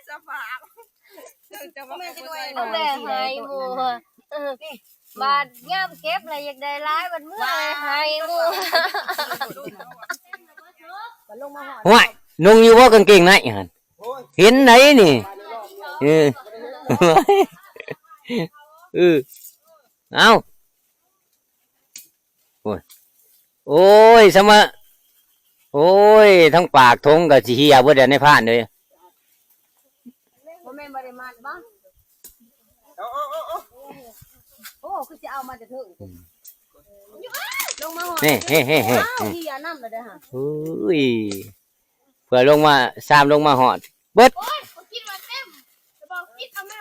ສະພາບ ເຈົ້າວ່າ ແມ່ໃຫ້ໝູ່ ເອີ ບາດຍາມເກັບລະຢາກໄດ້ຫຼາຍ ບາດເມື່ອໃຫ້ໝູ່. ຫ້ວຍ ນຸ່ງຢູ່ບໍ່ກາງເກງໃນຫັ້ນ? ເຫັນໄດ໋ນີ້ ເອີ ເອີ ເອົ້າ. ໂອ້ຍ ໂອ້ຍ ສະມະ ໂອ້ຍ ທັງປາກຖົງກໍຊິເຫ່ຍເບິດແລ້ວນາຍພານເອີຍ. ບໍ່ແມ່ນບໍ່ໄດ້ມັດບໍ່? ເອົາ ເອົາ ເອົາ ເອົາ ໂອ້ ຄືຊິເອົາມາແຕ່ເທິງ ອືມ ລົງມາຮອດ ເຮີ ເຮີ ເຮີ ເຮີ ເອີຍ ເພື່ອລົງມາ ຊາມລົງມາຮອດເບິດ. ໂອ້ຍ ບໍ່ຄິດວ່າເຕັມ ແຕ່ບໍ່ຄິດເອົາມາ.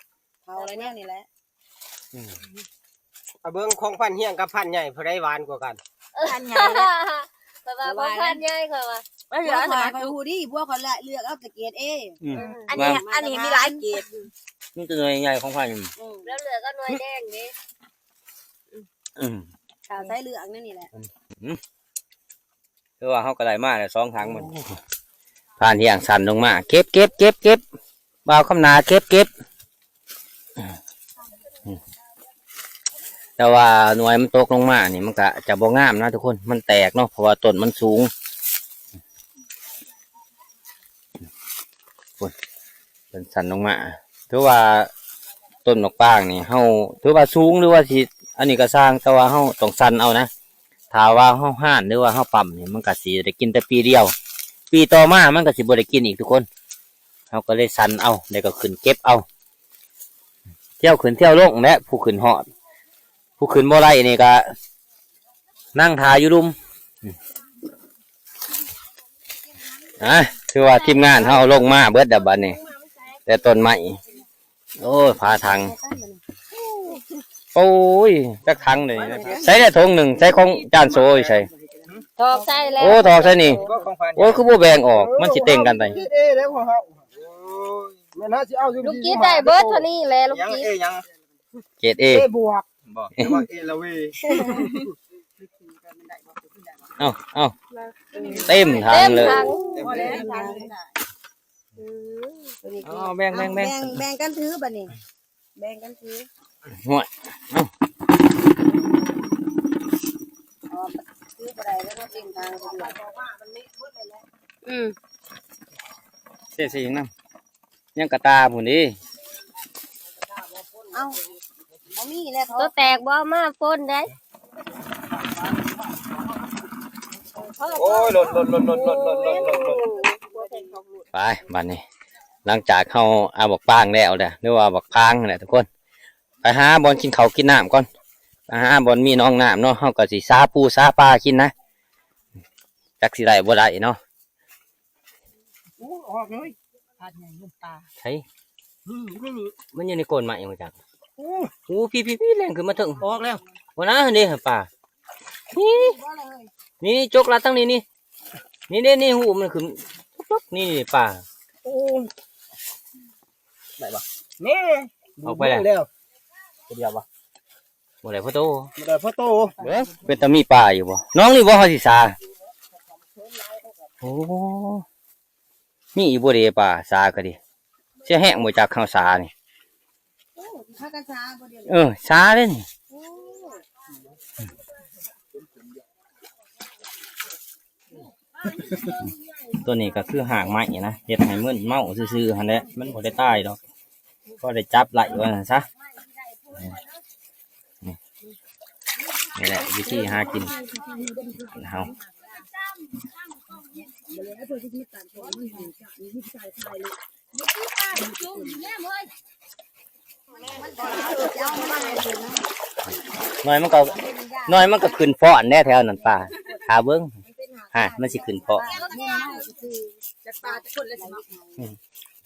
ເຂົາແລ້ວແນວນີ້ແຫຼະ. ອືມ ເອົາເບິ່ງຂອງພັນຮຽງກັບພັນໃຫຍ່ ຜູ້ໃດຫວານກວ່າກັນ? ພັນໃຫຍ່ແຫຼະ. ຂ້ອຍວ່າຂອງພັນໃຫຍ່ ຂ້ອຍວ່າ. ເອີ ອັນນີ້ ອັນນີ້ຮູ້ດີ ພວກຂ້ອຍລະເລືອກເອົາແຕ່ເກຣດເອ. ອືມ ອັນນີ້ ອັນນີ້ມີຫຼາຍເກຣດ. ມັນຈະໜ່ວຍໃຫຍ່ຂອງພັນ. ອືມ ແລ້ວເລືອກເອົາໜ່ວຍແດງເດ້. ອືມ ຖ້າໃສ່ເລືອກແນວນີ້ແຫຼະ. ອືມ ຄືວ່າເຮົາກໍໄດ້ມາແລ້ວສອງຖັງມັນ. ໂອ້ ຜ່ານຮຽງສັ່ນລົງມາ ເກັບ ເກັບ ເກັບ ເກັບ ບ່າວຄຳໜາ ເກັບ ເກັບ. ແຕ່ວ່າໜ່ວຍມັນຕົກລົງມານີ້ ມັນກະຈະບໍ່ງາມນະທຸກຄົນ ມັນແຕກເນາະ ເພາະວ່າຕົ້ນມັນສູງ. ພຸ້ນ ເພິ່ນສັ່ນລົງມາ ຖືວ່າຕົ້ນໝາກປາງນີ້ ເຮົາຖືວ່າສູງ ຫຼືວ່າຊິອັນນີ້ກໍຊ່າງ ແຕ່ວ່າເຮົາຕ້ອງສັ່ນເອົານະ. ຖ້າວ່າເຮົາຮ້ານ ຫຼືວ່າເຮົາປ້ຳນີ້ ມັນກໍຊິໄດ້ກິນແຕ່ປີດຽວ ປີຕໍ່ມາມັນກໍຊິບໍ່ໄດ້ກິນອີກທຸກຄົນ. ເຮົາກໍເລີຍສັ່ນເອົາ ແລ້ວກໍຂຶ້ນເກັບເອົາ ທ່ຽວຂຶ້ນທ່ຽວລົງແຫຼະ ຜູ້ຂຶ້ນຮອດ. ຜູ້ຂຶ້ນບໍ່ໄດ້ນີ້ກໍນັ່ງຖ້າຢູ່ລຸ່ມ. ອ່າ ຖືວ່າທີມງານເຮົາລົງມາເບິດແລ້ວບັດນີ້ ແຕ່ຕົ້ນໄມ້. ໂອ້ຍ ພາຖັງ ໂອ້ຍ ຈັກຖັງເດ. ໃສ່ແດ່ຖົງໜຶ່ງ ໃສ່ຂອງຈານໂສຢູ່ໃສ? ຖອກໃສ່ແລ້ວ. ໂອ້ ຖອກໃສ່ນີ້. ໂອ້ຍ ຄືບໍ່ແບ່ງອອກ ມັນຊິເຕັງກັນໄດ໋. ເກຣດເອເດ້ພວກເຮົາ. ໂອ້ຍ ແມ່ນຫາຊິເອົາຢູ່ ລູກກິນໄດ້ເບິດເທົ່ານີ້ແຫຼະ ລູກກິນ. ເກຣດເອ ເອບວກ ບໍ່ ຫຼືວ່າເອລະເວ. ເອົາ ເອົາ ເຕັມຖັງເລີຍ. ເຕັມຖັງ ອືມ ເອົາ ແບ່ງ ແບ່ງ ແບ່ງ ແບ່ງກັນຖືບັດນີ້ ແບ່ງກັນຖື. ຫ້ວຍ ເອົາ ຖືບໍ່ໄດ້ແລ້ວເນາະ ເຕັມຖັງ. ອືມ ເສຍ ເສຍຫຍັງນຳ ຍັງກະຕ່າພຸ້ນເດ້. ເອົ້າ ບໍ່ມີແລ້ວ ຕົວແຕກບໍ່ເອົາມາປົນໄດ໋. ໂອ້ຍ ລົດ ລົດ ລົດ ໄປ ບັດນີ້ ຫຼັງຈາກເຮົາເອົາບັກປາງແລ້ວແຫຼະ ຫຼືວ່າບັກພາງຫັ້ນແຫຼະທຸກຄົນ ໄປຫາບ່ອນກິນເຂົ້າກິນນ້ຳກ່ອນ ໄປຫາບ່ອນມີໜອງນ້ຳເນາະ ເຮົາກໍຊິສາປູສາປາກິນນະ ຈັກຊິໄດ້ບໍ່ໄດ້ເນາະ. ໂອ້ ອອກເລີຍ ພາດໃຫຍ່ລົງປ່າ ໃສ? ອືມ ມັນຢູ່ໃນໂກນໄມ້ ບໍ່ຈັກ. ໂອ້ ໂອ້ ພີ້ໆໆ ແລ່ນຂຶ້ນມາເທິງ ອອກແລ້ວ ບໍ່ນະ ເດ້ປາ ນີ້ ນີ້ ນີ້ ຈົກລັດທາງນີ້ ນີ້ ນີ້ເດ້ ນີ້ ຫູມັນຂຶ້ນ ຈົກໆ ນີ້ ນີ້ປາ. ໂອ້ ໄດ້ບໍ່? ນີ້ ອອກໄປແລ້ວ ແລ້ວ ຕົວດຽວບໍ່? ບໍ່ໄດ້ພໍໂຕ ບໍ່ໄດ້ພໍໂຕ. ເບິ່ງ ເປັນຕາມີປາຢູ່ບໍ່? ໜອງນີ້ບໍ່ ເຮົາຊິສາ? ໂອ້ ມີອີກບໍ່ເດປາ? ສາກໍດີ ເສຍແຮງບໍ່ຈັກເຮົາສານີ້. ໂອ້ ພາກັນສາບໍ່ດຽວນີ້? ເອີ ສາເດ້ນີ້. ໂອ້ ຕົວນີ້ກໍຄືຮາກໄມ້ນະ ເຮັດໃຫ້ມຶນເມົາຊື່ໆຫັ້ນແຫຼະ ມັນບໍ່ໄດ້ຕາຍດອກ ພໍໄດ້ຈັບໄລ່ວ່າຊັ້ນຊະ. ນີ້ ນີ້ແຫຼະວິທີຫາກິນເຮົາ. ໜ່ວຍມັນກໍ ໜ່ວຍມັນກໍຂຶ້ນຟ້ອນແດ່ແຖວນັ້ນປາ ຖ້າເບິ່ງ ຫາ ມັນຊິຂຶ້ນຟ້ອນ. ອືມ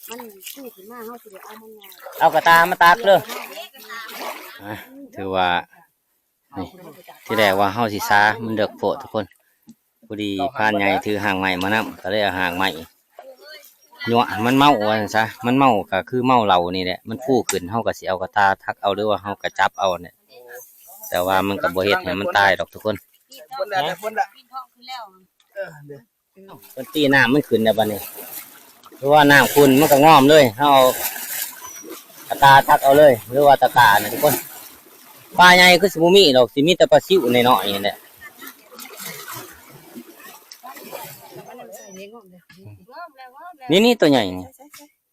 ມັນສູ້ຂຶ້ນມາ ເຮົາຊິໄດ້ເອົາມັນ ເອົາກະຕ່າມາຕັກເດີ. ອ່າ ຖືວ່າ ນີ້ ທີແລກວ່າເຮົາຊິສາ ມັນເລິກໂພດທຸກຄົນ ພໍດີພານໃຫຍ່ຖືຮາກໄມ້ມານຳ ກໍເລີຍເອົາຮາກໄມ້ຍົວະໃຫ້ມັນເມົາວ່າຊັ້ນຊະ. ມັນເມົາກໍຄືເມົາເຫຼົ້ານີ້ແຫຼະ ມັນຟູຂຶ້ນ ເຮົາກໍຊິເອົາກະຕ່າຕັກເອົາ ຫຼືວ່າເຮົາກໍຈັບເອົາແຫຼະ ແຕ່ວ່າມັນກໍບໍ່ເຮັດໃຫ້ມັນຕາຍດອກທຸກຄົນ. ເພິ່ນແຫຼະ ເພິ່ນແຫຼະ ເອີ ເດ້ ເພິ່ນຕີນ້ຳມັນຂຶ້ນແລ້ວບັດນີ້ ຫຼືວ່ານ້ຳຂຸ່ນມັນກໍງອມເລີຍ ເຮົາເອົາກະຕ່າຕັກເອົາເລີຍ ຫຼືວ່າຕະກ້ານະທຸກຄົນ. ປາໃຫຍ່ຄືຊິບໍ່ມີດອກ ຊິມີແຕ່ປາຊິວນ້ອຍໆນີ້ແຫຼະ. ນີ້ໆ ຕົວໃຫຍ່ນີ້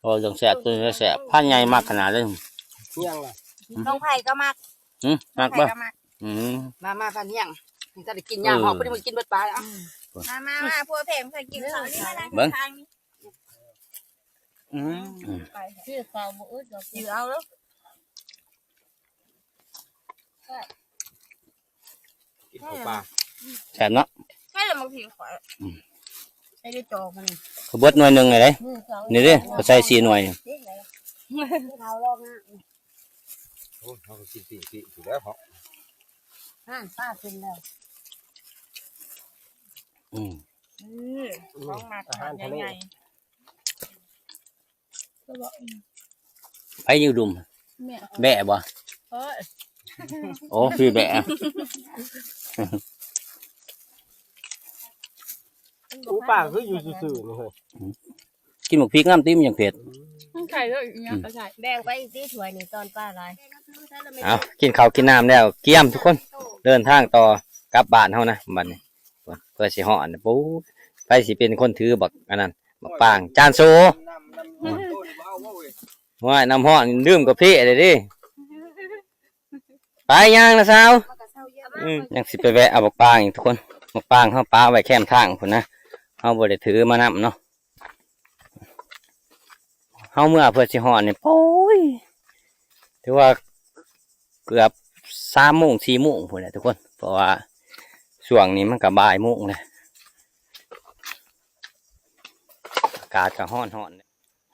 ໂອ້ ຈັ່ງແຊບ ຕົວນີ້ແຊບ ພັນໃຫຍ່ມັກຂະໜາດເລີຍ. ຫຍັງລະ? ນ້ອງໄຜ່ກໍມັກ. ຫືມ? ນ້ອງໄຜ່ກໍມັກ. ອືມ ມາ ມາ ພັນຫຍັງ ນີ້ກໍໄດ້ກິນຍາມເຮົາ ເອີ ພໍດີມັນກິນເບິດປາແລ້ວ. ມາ ມາ ມາ ຜົວແພງ ໃສ່ກິນເຂົ້ານີ້ ມານັ່ງຂ້າງນີ້. ອືມ ຊື້ເຂົ້າບໍ່ອຶດດອກ ຊື້ເອົາເດີ. ກິນເຂົ້າປ່າ ແຊບເນາະ. ໃຊ່ລະ ມັກຜິດຂ້ອຍ. ອືມ ໃສ່ໄດ້ຈອກມັນ ເບິດໜ່ວຍໜຶ່ງເລີຍ. ນີ້ເດ້ ເຂົາໃສ່ສີ່ໜ່ວຍ. ເອົາລອງນະ. ໂອ້ຍ ເຮົາກໍກິນປີ້ງປີ້ງຢູ່ແລ້ວເນາະ. ຫັ້ນ ປາເປັນແລ້ວ. ອືມ ອືມ ຂອງມັກ ອາຫານທະເລ ໃຫຍ່ໆ. ໃຜຢູ່ດຸ່ມ? ແບະ ແບະບໍ່? ໂອ້ ພີ່ແບະ. ອູປາຄືຢູ່ຊື່ໆ ນີ້ເຮີ້ຍ. ກິນໝາກພິກນຳຕິ ມັນຈັ່ງເຜັດ. ມັນໄຂ່ເດີ ອີຫຍັງກໍໃສ່. ອືມ ແບ່ງໄປອີກຕິ ຖ້ວຍນີ້ ຕອນປາຫຼາຍ. ເອົາ ກິນເຂົ້າກິນນ້ຳແລ້ວ ກຽມທຸກຄົນ ເດີນທາງຕໍ່ກັບບ້ານເຮົານະ ບັດນີ້ ເພື່ອຊິຮອດ. ປູ້ ໃຜຊິເປັນຄົນຖືບັກອັນນັ້ນ ບັກປາງ ຈານໂສ. ອືມ ໂອ້ຍ ນ້ຳຮ້ອນ ດື່ມກາເຟໄດ້ເດ້. ໄປຍ່າງນະສາວ. ອືມ ຍັງຊິໄປແວະເອົາບັກປາງອີກທຸກຄົນ. ບັກປາງເຮົາປະໄວ້ແຄມທາງພຸ້ນນະ ເຮົາບໍ່ໄດ້ຖືມານຳເນາະ. ເຮົາເມືອເພື່ອຊິຮອດນີ້ ໂອ້ຍ ຖືວ່າເກືອບສາມໂມງ ສີ່ໂມງພຸ້ນແຫຼະທຸກຄົນ ເພາະວ່າຊ່ວງນີ້ມັນກໍບ່າຍໂມງແລ້ວ ອາກາດກໍຮ້ອນໆ.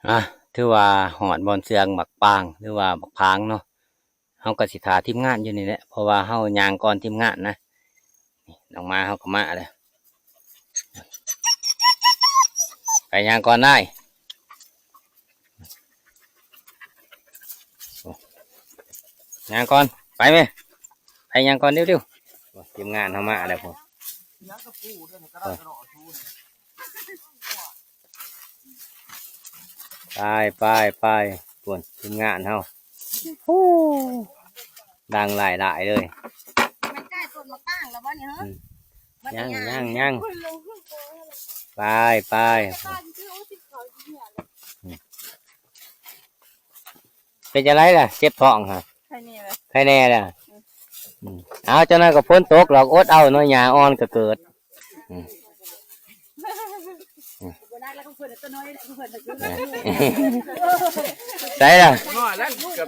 ອ່າ ຖືວ່າຮອດບ່ອນເຊື່ອງບັກປາງ ຫຼືວ່າບັກຜາງເນາະ. ເຮົາກໍຊິຖ້າທີມງານຢູ່ນີ້ແຫຼະ ເພາະວ່າເຮົາຍ່າງກ່ອນທີມງານນະ. ນີ້ ນ້ອງໝາເຮົາກໍມາແລ້ວ. ໄປຍ່າງກ່ອນນາຍ. ໂອ້ ຍ່າງກ່ອນ ໄປແມ່ ໄປຍ່າງກ່ອນເລັວໆ. ໂອ້ ທີມງານເຮົາມາແລ້ວພຸ້ນ. ໄປ ໄປ ໄປ ພຸ້ນ ທີມງານເຮົາ ໂອ້ ດັງຫຼາຍໆເລີຍ. ແມ່ນໃກ້ຕົ້ນໝາກປາງແລ້ວບໍ່ນີ້ເຮີ້ຍ? ອືມ ມັນຍັງ ຍັງ ຍັງ ໄປ ໄປ. ເປັນຈັ່ງໃດລະ ເຈັບທ້ອງຫະ? ໄຄແນ່ລະ ໄຄແນ່ລະ. ອືມ ເອົາ ຈັກໜ່ອຍກໍຝົນຕົກດອກ ອົດເອົາເນາະ ຫຍ້າອ່ອນກໍເກີດ. ອືມ ໃສລະ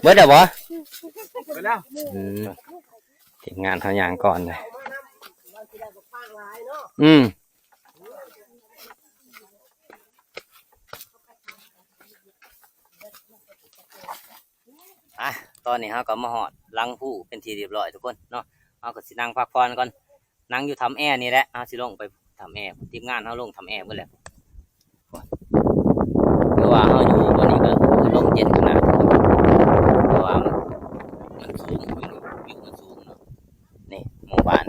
ເບິດແລ້ວບໍ່? ເບິດແລ້ວ. ອືມ ທີມງານເຮົາຍ່າງກ່ອນເລີຍ. ອືມ ອ່ະ ຕອນນີ້ເຮົາກໍມາຮອດຫຼັງພູເປັນທີ່ຮຽບຮ້ອຍທຸກຄົນເນາະ. ເຮົາກໍຊິນັ່ງພັກຜ່ອນກ່ອນ ນັ່ງຢູ່ຖ້ຳແອນີ້ແຫຼະ. ເຮົາຊິລົງໄປຖ້ຳແອ ທີມງານເຮົາລົງຖ້ຳແອເບິດແລ້ວ. ຄືວ່າເຮົາຢູ່ບ່ອນນີ້ກໍລົມເຢັນຂະໜາດ ເພາະວ່າມັນສູງ ວິວມັນສູງເນາະ. ນີ້ໝູ່ບ້ານ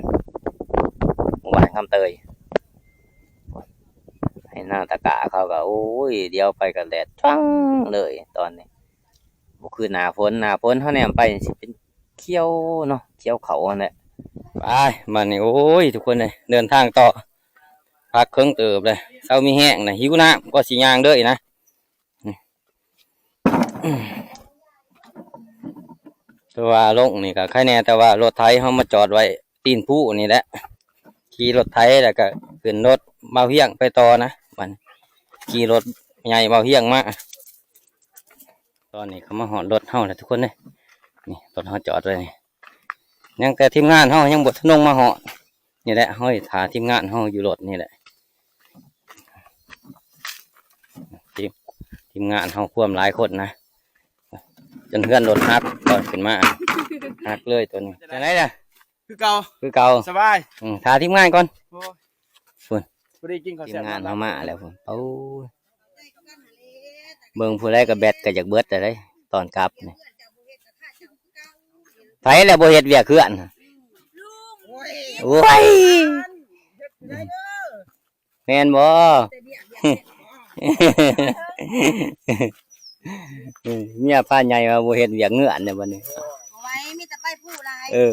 ໝູ່ບ້ານຄຳເຕີຍ. ໃຫ້ນາຕະກາເຂົາກໍ ໂອ້ຍ ດຽວໄປກໍແດດຈ້ອງເລີຍຕອນນີ້. ບໍ່ຄືໜ້າຝົນ ໜ້າຝົນເຮົາແນມໄປຊິເປັນຂຽວເນາະ ຂຽວເຂົ້າຫັ້ນແຫຼະ. ໄປ ບັດນີ້ ໂອ້ຍ ທຸກຄົນເອີຍ ເດີນທາງຕໍ່ ພັກເຄິ່ງເຕີບເລີຍ ເຊົາມີແຮງນະ ຫິວນ້ຳກໍຊິຍ່າງເດີນະ. ແຕ່ວ່າລົງນີ້ກໍໄຄແນ່ ແຕ່ວ່າລົດໄຖເຮົາມາຈອດໄວ້ ຕີນພູນີ້ແຫຼະ ຂີ່ລົດໄຖແລ້ວກໍຂຶ້ນລົດບ່າວຮຽງໄປຕໍ່ນະ. ບັດນີ້ຂີ່ລົດໃຫຍ່ບ່າວຮຽງມາ. ຕອນນີ້ກໍມາຮອດລົດເຮົາແລ້ວທຸກຄົນເອີຍ. ນີ້ລົດເຮົາຈອດໄວ້ນີ້ ຍັງແຕ່ທີມງານເຮົາຍັງບໍ່ທັນລົງມາຮອດ. ນີ້ແຫຼະ ເຮົາຖ້າທີມງານເຮົາຢູ່ລົດນີ້ແຫຼະ. ທີມ ທີມງານເຮົາຄວາມຫຼາຍຄົນນະ ຈົນເຮືອນລົດຫັກຕອນຂຶ້ນມາ ຫັກເລີຍຕົວນີ້. ຈັ່ງໃດລະ? ຄືເກົ່າ ຄືເກົ່າ ສະບາຍ. ອືມ ຖ້າທີມງານກ່ອນ. ໂອ້ຍ ພຸ້ນ ພໍດີກິນເຂົ້າແຊບ ທີມງານເຮົາມາແລ້ວພຸ້ນ. ໂອ້ຍ ເບິ່ງຜູ້ໃດກໍແບັດກໍຢາກເບິດແລ້ວເດ້ ຕອນກັບນີ້. ໃຜລະບໍ່ເຮັດວຽກເຮືອນ? ໂອ້ຍ ແມ່ນບໍ່? ເມຍພາໃຫຍ່ວ່າບໍ່ເຮັດວຽກເຮືອນແລ້ວບັດນີ້. ບໍ່ໄຫວ ມີແຕ່ໄປຜູ້ຫຼາຍ. ເອີ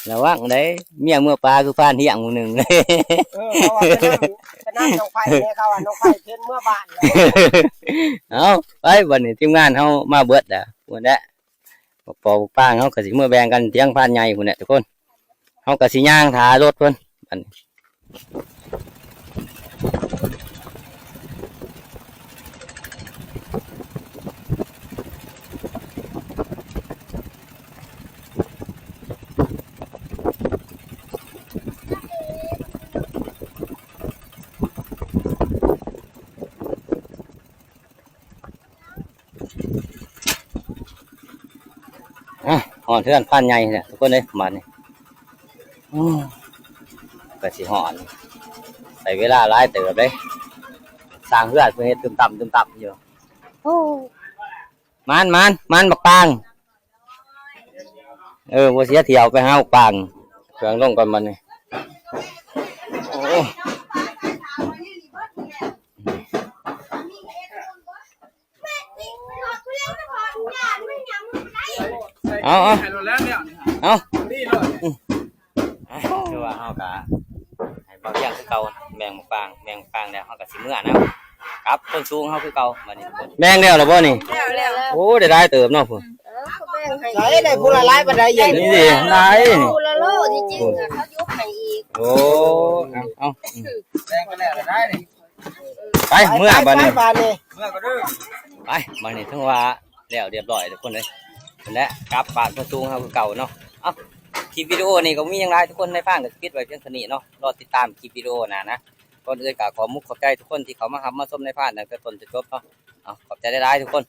ເ ລະວັງເດ້ ເມຍເມືອປ່າຄືພານຫ້ຽງມື້ໜຶ່ງ. ເອີ ເຂົາວ່າໄປນຳ ໄປນຳນ້ອງໄພແດ່ ເຂົາວ່ານ້ອງໄພເພັນເມືອບ້ານ. ເອົາ ໄປ ບັດນີ້ທີມງານເຮົາມາເບິດແລ້ວ ພຸ້ນແຫຼະ. ບັກປອກບັກປາງເຮົາກໍຊິເມືອແບ່ງກັນຖຽງພານໃຫຍ່ພຸ້ນແຫຼະທຸກຄົນ. ເຮົາກໍຊິຍ່າງຖ້າລົດເພິ່ນບັດນີ້. ອ່ະ ຮອດເຮືອນພານໃຫຍ່ແລ້ວທຸກຄົນເອີຍ ບາດນີ້. ໂອ້ ກໍຊິຮອດ ໃຊ້ເວລາຫຼາຍເຕີບເດ້ ສ້າງເຮືອນເພິ່ນເຮັດຕຶມຕຳຕຶມຕຳຢູ່. ໂອ້ ມານ ມານ ມານບັກປາງ. ເອີ ບໍ່ເສຍທ່ຽວໄປຫາບັກປາງ. ເຄື່ອງລົງກ່ອນບັດນີ້. ໂອ້ ເອົາ ເອົາ ໃຫ້ໂລດແລ້ວເນຍ ເອົາ ນີ້ໂລດ ອືມ ອ່ະ ຄືວ່າເຮົາກະໃຫ້ເບົາວຽງຄືເກົ່າ ແບ່ງໝາກຟາງ ແບ່ງໝາກຟາງແລ້ວ ເຮົາກະຊິເມືອນຳກັບຄົນສູງເຮົາຄືເກົ່າ. ບັດນີ້ ແບ່ງແລ້ວລະບໍ່ນີ້? ແລ້ວ ແລ້ວ ໂອ້ ໄດ້ຫຼາຍເຕີບເນາະພຸ້ນ. ເອີ ເຂົາແບ່ງໃຫ້ ໃສ່ໄດ້ຜູ້ລະຫຼາຍປານໃດ? ນີ້ ຫຼາຍ ຜູ້ລະໂລ ທີ່ຈິງ ເອີ ເຂົາຍົກໃຫ້ອີກ. ໂອ້ ເອົາ ເອົາ ອືມ ແບ່ງກັນແລ້ວລະໄດ້ນີ້. ໄປ ໄປ ເມືອ ໄປ ບັດນີ້ ໄປ ບາດນີ້ ເມືອກໍເດີ ໄປ ບັດນີ້ ຖືວ່າແລ້ວລຽບຮ້ອຍທຸກຄົນເອີຍ. ນັ້ນແຫຼະ ກັບບ້ານໂພນສູງເຮົາຄືເກົ່າເນາະ. ເອົ້າ ຄລິບວິດີໂອນີ້ກໍບໍ່ມີຫຍັງຫຼາຍທຸກຄົນ ນາຍພານກໍຊິປິດໄວ້ພຽງເທົ່ານີ້ເນາະ. ລໍຕິດຕາມຄລິບວິດີໂອໜ້ານະ. ກ່ອນອື່ນກໍຂໍມຸກຂອບໃຈທຸກຄົນທີ່ເຂົ້າມາຮັບມາຊົມນາຍພານຕັ້ງແຕ່ຕົ້ນຈົນຈົບເນາະ. ເອົາ ຂອບໃຈຫຼາຍໆທຸກຄົນ.